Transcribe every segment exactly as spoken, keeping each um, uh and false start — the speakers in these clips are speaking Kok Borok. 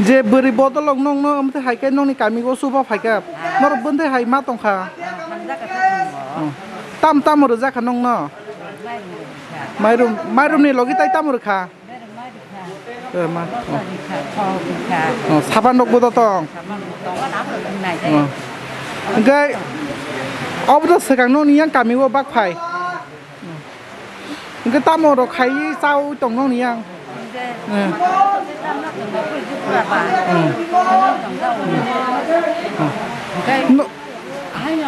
Je bwrwi bodolok nokno, omo tei hai khe nokni kami o chuba phai kha. Norok bwntwi hai ma tong kha. Hamjak kha tamo. Oh. Tam tamo rwjak kha nokno? Mairum, mairum ni logi tai tamo rwkha? Mairum mai rwkha. Eh, ma. Oh. Rwkha, kho rwkha. Oh, saban rok bo da tong. Saban rok tong, ano rwkha nai. Oh. Hwnkhe obo to swkang nokni yang kami o bak phai. Hwnkhe tamo rok khaiwi chaui tong nokni yang. Hwnkhe, eh, tamo tongma khe jukra ba. Hmm. Tamo tongma khe. Hmm. Hwnkhe, no. Haino,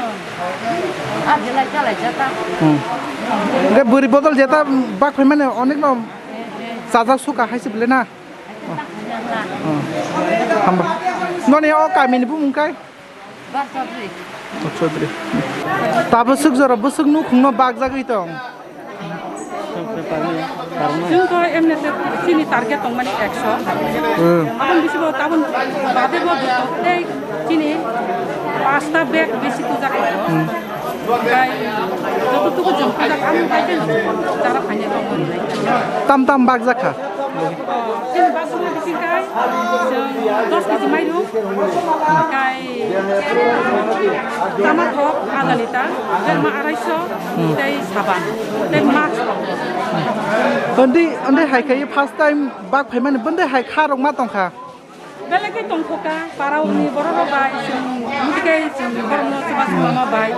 ah, belai chalai jata. Hmm. Hwnkhe bwrwi bodol jeta bak phaimani onekno chajak suka hai se bwle na? Hmm. Hamba. Noni o kamini bumung kai? Bar Chaudhary. O Chaudhary. Ta bwswk jora bwswk nukhungno bakjagwi tong. Chwng to emne te chini target tongmani ekso. Hmm. Aboni bisi bo tabon bade bo tei chini pasta bag besi tujak. Hmm. Bai joto tuku jom tujak ang bai chwng jara phanya tong. Tam tam bakjak kha. Chini bakjak na bisi kai chwng dos kg mairum kai. Tama thok ada liter, derma arai so, tei saban, tei mask. Ondi, ondi hai khai first time bak phaimani, bondai hai kha rok ma tong kha. Belai khe tong kho kha, para uni borok rok bai, chwng, tei chwng borok no chuba chuba ma bai.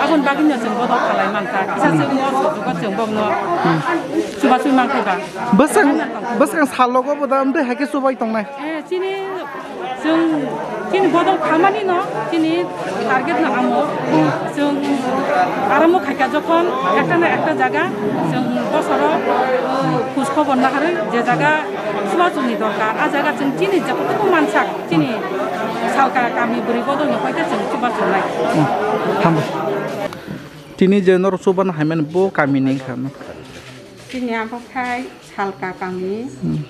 Aboni bagwi no chwng bodol khalai man kha. Kisa chwng mo so chuba chwng bok no chuba chuba man kha ba. Bwswng, bwswng sal logo bo da, ondi hai khe chubai tong nai. Eh, chini, chwng, chini bodol khamani no, chini target no amo. Chwng aramo khaikha jokhon ekta na ekta jaga, chwng bosoro, uh, khoj khobor naharwi je jaga chuba chwngni dorkar, a jaga chwng chini jototobo mansak, chini salka kami bwrwi bodol no paikha chwng chuba chwngnai. Hambai. Tini je norok chuba no haimani bo kami ni wngkha no. Chini abo khai Salka kami, hmm,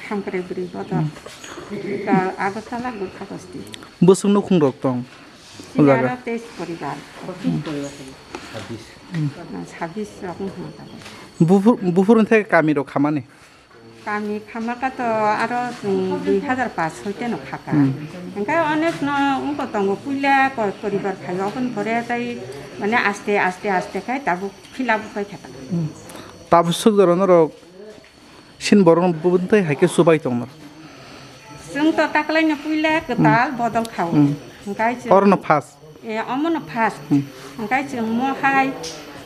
Hamkrai bwrwi bodol. Hmm. Ka Agartala Gurkha Basti. Bwswk nukhung rok tong? Chini o jaga aro teis poribar. Hmm. Ah, sabis rok wngkha o jaga. Buphur, buphur wngthai kami rok khamani? Kami khamaka to aro, hmm, dui hazar paanch soi teno khaka. Hmm. Hingke onek no wngko tongo puila ko-, poribar phaio aboni pore tai mane aste aste aste khai tabuk fill up wngpai kha ta. Hmm. Tabuk swk jora norok Sin borok no bwtwi hai khe chubai tong nw. Chwng to taklaino puila kwtal, hmm, bodol khao. Hmm. Hwnkhe chwng orono first. Eh, omono first. Hmm. Hwnkhe chwng mo hai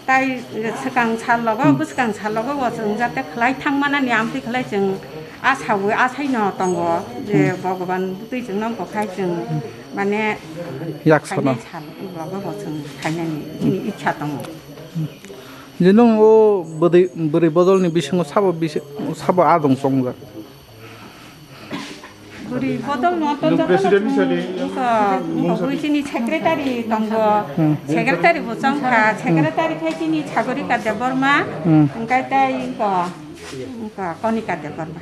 tai swkang sal logo, hmm, bwskang sal logo o chwng jate khlai thang manani amtwi khlai chwng asaui asaino tongo je, hmm, Bhogoban bwtwi chwngno bo khai chwng mane yak sono. Khainai sal logo bo chwng khainani chini ichha tongo. Je nwng o bwdwi-, bwrwi bodolni bisingo sabo bisi-, sabo adong chongjak? Bwrwi bodolno to jotono chini, iko, iko bwrwi chini secretary tongo. Hmm. Secretary bo chongkha, hmm, secretary khai chini Sagorika Debbarma, hmm, hwnkhe tei iko, iko Konika Debbarma.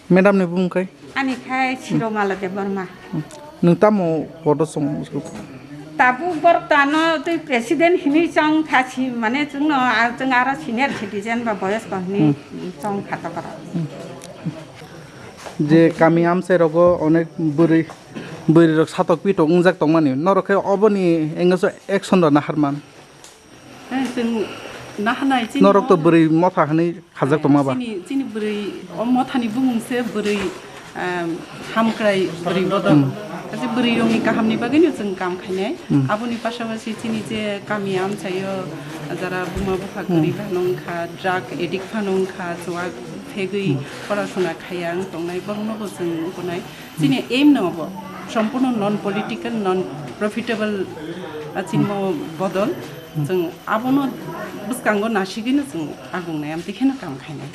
Madam ni bumung kai? Ani khai Siromala Debbarma. Hmm. Nwng tamo podo chong? Tabuk borok to ano twi president hinwi chong kha si, mane chwngno, a, chwng aro senior citizen ba boyosko hinwi, hmm, chong kha to borok. Hmm. Je kami amchai rogo onek bwrwi, bwrwi rok satok pitok wngjak tongmani, norok khe oboni engage action rwna harman? Eh, chwng nahanai chini norok to o bwrwi motha hwnwi khajak tongma ba? Chini, chini bwrwi o mothani bumung se bwrwi, em, hamkrai bwrwi bodol. Hmm. Kaisa bwrwi rokni kahamni bagwino chwng kam khainai. Hmm. Aboni pasapasi chini je kami amchaio jara buma bupha, hmm, kwrwi phano wngkha, drug addict phano wngkha, chuwak phegwi, hmm, porasona khaiya wng tongnai, borokno bo chwng wngkha nai. Chini aim no bo sompurno non political, non profitable, ah, chini mo bodol. Hmm. Chwng abono bwskango nasigwino chwng agungnai, amtwi kheno kam khainai.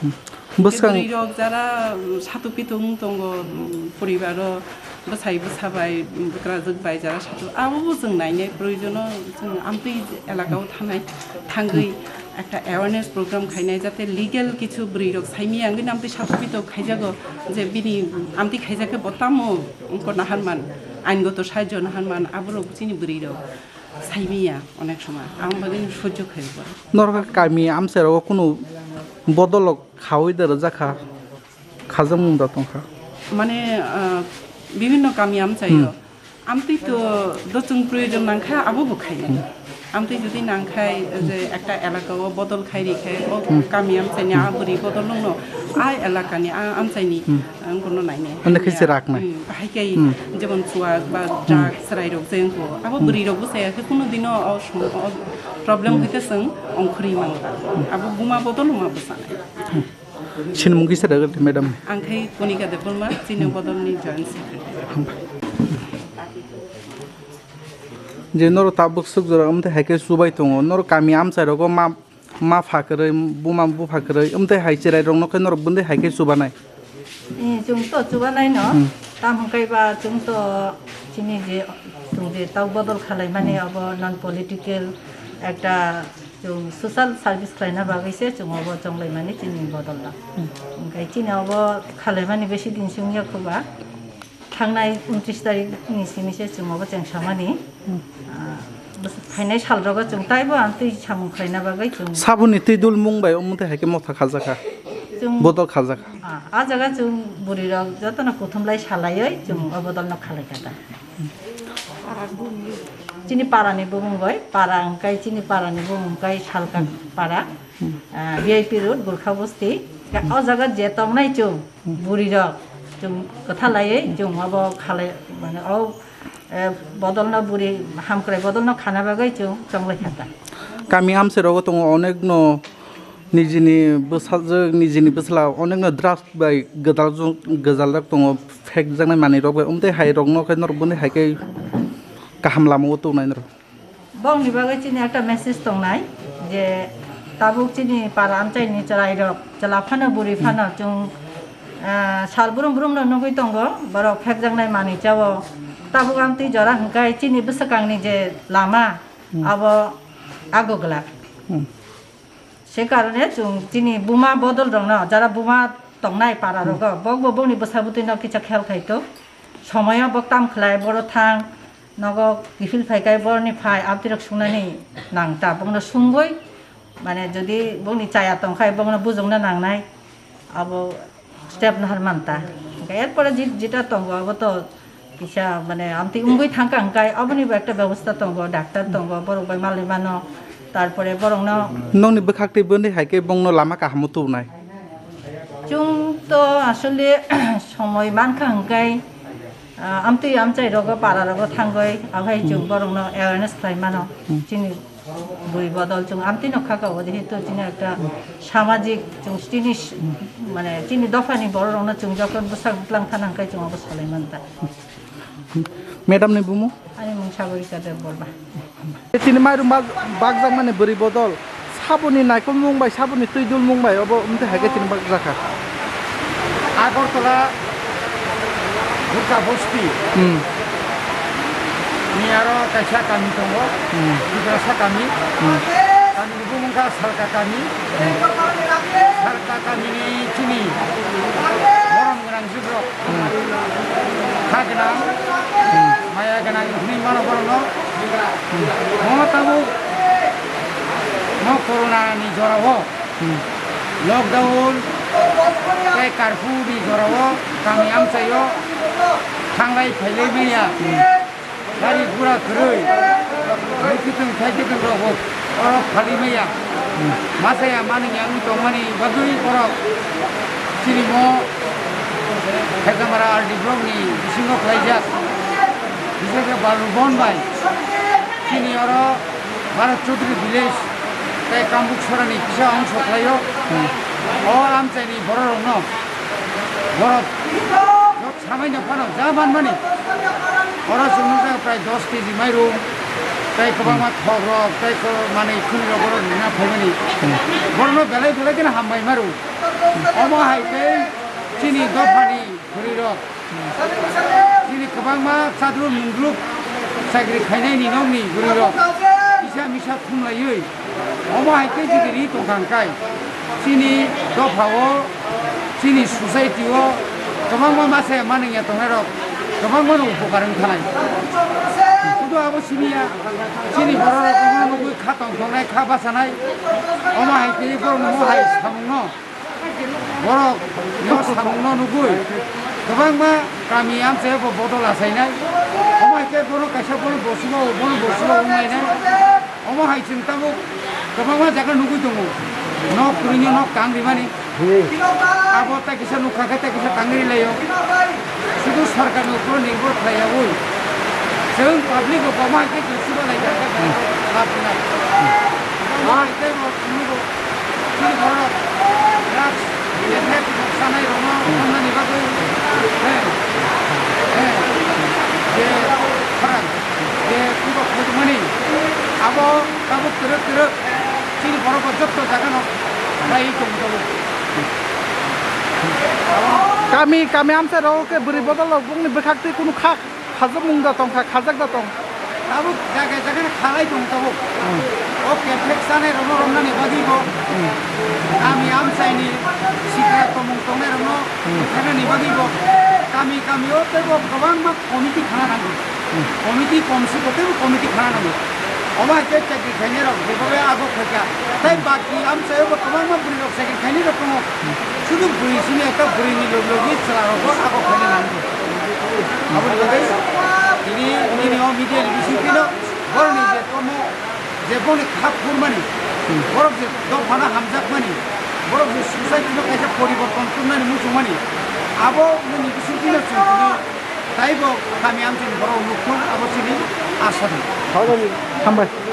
Hmm. Bwskang bwrwi rok jara, um, satu pitung tongo, um, poribaro bwsai bwsa bai, um, bwkrajwk bai jara satu, abo bo chwng nainai proyojono chwng amtwi elakao thanai, thangwi, hmm, ekta awareness program khainai, jate legal kichu bwrwi rok saimaya wngwi amtwi satu pitung khaijago. Je bini amtwi khaijak khe bo tamo wngkor naharman, ainggoto sahajyo naharman, aborok chini bwrwi rok saimaya onek somoi, ang bagwi sojjo khai bo. Norok kami amchai rogo kunu bodolok khaui da rwjak kha, khajakmung da tong kha. Mane, ah, bibhinno kami amchaio. Hmm. Amtwi to dochung proyojon nangkha, abo bo khainai. Hmm. Amtwi jodi nangkhai je ekta elaka o bodol khai rikhe, o Hmm. kami amchaini a bwrwi bodol nungno a elakani a amchaini Hmm. ang kono nainai. Ande khe se raknai. Hmm, bahai kai Hmm. jemon chuak ba Hmm. jak chwrai rok je wngkho, abo Hmm. bwrwi rok bwsaya khe kuno dino o song-, o problem Hmm. hwnkhe chwng ongkhorwi mangkha. Abo buma bodol wngma bwsanai. Hmm. Sinimung kisa da madam. Ang khai Konika Debbarma, chini Hmm. bodolni joint secretary. Hambai. Je noro tabuk swk jora amtwi hai khe chubai tongo. Noro kami amchai rogo ma, ma pha kwrwi, buma bupha kwrwi, amtwi hai chwrai rokno khe noro bwndwi hai khe chubanai. Eh, chwng to chubanai no. Hmm. Tamo hwnkhe ba chwng to chini je, chwng je tau bodol khalaimani Hmm. abo non political ekta chwng social service khlaina bagwi se chwng obo chonglaimani chini bodol no. Hmm. Hwnkhe chini obo khalaimani besi din chwng ya kho ba. Thangnai untris tarik ni simi se chwng obo chengsamani. Hmm. Ah, bwswk phainai sal rogo chwng taibo ang twi samung khlaina bagwi chwng. Saboni twi dul mung bai omo twi hai khe motha khajakha. Chwng Bodol khajakha. Ah, ah jaga chwng bwrwi rok jotono kuthum lai salaiwi chwng o bodol no khalai kha ta. Chini para ni bumung bai, para wngkai chini para ni bumung kai Salka para. Hmm. Ah, V I P Road, Gurkha Bosti. Ga-, o jaga je tongnai chwng, Hmm. bwrwi rok, chwng kwtha laiwi, chwng abo khalai, mane, o, eh, bodol no bwrwi hamkrai bodol no khana bagwi chwng chonglai kha ta. Kami amchai rogo tongo onek no nijini bwsajwk, nijini bwsla onek no drugs bai gwdal jwk, gwdal jak tongo, phekjaknai manwi rok bai. Omtwi hai rok no khe norok boni hai khe kaham lama o tongnai norok. Bongni bagwi chini ekta message tongnai je tabuk chini para amchaini chwrairok chwla phano bwrwi phano chwng, ah, sal brum brum no nugwi tongo, borok phekjaknai manwi chao. Tabuk amtwi jora hwnkhe chini bwswkangni je lama Hmm. abo ago glak. Hmm. Se karone chwng chini buma bodol rokno, jara buma tongnai para rogo, bokbo bongni bwsa bwtwi no kisa khel khai to. Somoyo bok tam khlai, boro thang, nogo kiphil phai kai, boroni phai, abtirok sungnani nang ta. Bongno sungwi, mane, jodi bongni chaya tong khai, bongno bujokna nangnai. Abo step nahar manta. Hwnkhe erpore ji-, jeta tongo, abo to kisa, mane, amtwi wngwi thangkha hwnkhe, aboni bo ekta bebosta tongo, doctor tongo, borok bai malwi mano, tarpore borokno Nokni bwkhak twi bwndwi hai khe bongno lama kahamo tubunai. Chwng to asole somoi mankha hwnkhe, ah, amtwi amchai rogo, para rogo thangwi, ahai chwng Hmm. borokno awareness khlai mano. Hmm. Chini Bui bodol chwng amtwi no kha ka, o jehetu chini ekta samajik chwng chini s-, mane chini dophani borok rokno chwng jokhon bwsak bwklang thana hwnkhe chwng obo salai manta. Madam ni bumo? Ani mung Sagorika Debbarma. Chini mairum bag-, bagjak mani bwrwi bodol saboni naikolmung mung bai saboni twi dulmung bai obo wngtwi hai khe chini bagjak kha. Agartala Gurkha Bosti Hmm. ni aro kaisa kami tongo, Hmm. Tiprasa kami. Hmm. Kami ni bumung kha Salka kami. Hmm. Salka kami ni chini borom gwnang jibrok. Hmm. Kha gwnang, Hmm. maya gwnang hwnwi mano borokno. Hmm. Mono tabuk mo corona ni jorao Hmm. Lockdown tei curfew ni jorao kami amchaio thanglai phailai manya. Hmm. Gari gura kwrwi, bwkhitwng thaikitwng rokbo oro phalwi manya. Hmm. Masa ya manwi ya wngwi tongmani bagwi borok chini mo Khekamara R D block ni bisingo khlaijak. Biseshe Balubon bai chini oro Bharat Chaudhary Village tei Kambuk Sorani kisa ongso khlaio. Hmm. O amchaini bororokno borok jot samaino phano ja manmani. Oro chwng nukjak prai dos K G mairum tei kwbangma Hmm. thokrok tei ko-, manwi khwnirok borok rina phaimani. Hmm. Borokno belai belai kheno hambai mairum. Omo hai khe chini dophani bwrwirok, chini kwbangma chadru mungdruk chakri khainaini nokni bwrwirok kisa misa thumlaiwi, omo hai khe jodi ri tongkha hwnkhe, chini dophao, chini society-o kwbangma masa manwngya tongnairok kwbangmano upokar wngkhanai. Sudu abo simi ya, chini bororok omo nugwi kha tongthoknai, kha bachanai, omo hai khe borokno omo hai samungno Borok no samungno nugwi Kwbangma kami amchai bo bodol achainai. Omo hai khe bono kaisa bono bosugo, bono bosugo wnglainai. Omo hai chwng tabuk kwbangma jaga nugui tongo. Nok kwrwino nok tang rimani. Abo tai kisa nukha khe tai kisa tangwi laio. Sudu sarkar ni upor nirbhor khlaiyaui chwng public rok omo hai khe chwng chuba lai kha khe lab nai. Omo hai khe bo chwngno bo chini borok drugs, health rok sanai rokno romnani bagwi, he, he, je khorang, je kubo khojmani abo tabuk twrwk twrwk chini borok bo jotto jagano bai tong tongo. Kami, kami amchai rok khe bwrwi bodol rok bongni bwkhak twi kunu kha, khajak mung da tong kha, khajak da tong. Tabuk jaga jaga no khalai tong tabuk. O kepek sanai rokno romnani bagwi bo. Kami amchai ni sikra tomung tongnai rokno khanani bagwi bo. Kami kami o tei bo kwbangma committee khana nango. Committee komsi bo tei committee khana nango. Omo hai khe chakri khainai rok jebabe abo khaikha. Tai baki amchai o bo kwbangma bwrwi rok chakri khainai rok tongo. Sudu bwrwi simi ekta bwrwi ni log logi chwla rok bo abo khainai nango. Aboni bagwi tini nini o media ni bising tino borok ni je tomo je boni khap phurmani, borok je dophano hamjakmani, borok je society no kaisa poriborton tubnani muchungmani, abo nini bising tino chwng tini taibo kami amchini borok nukthung abo chini asa di. Hambai.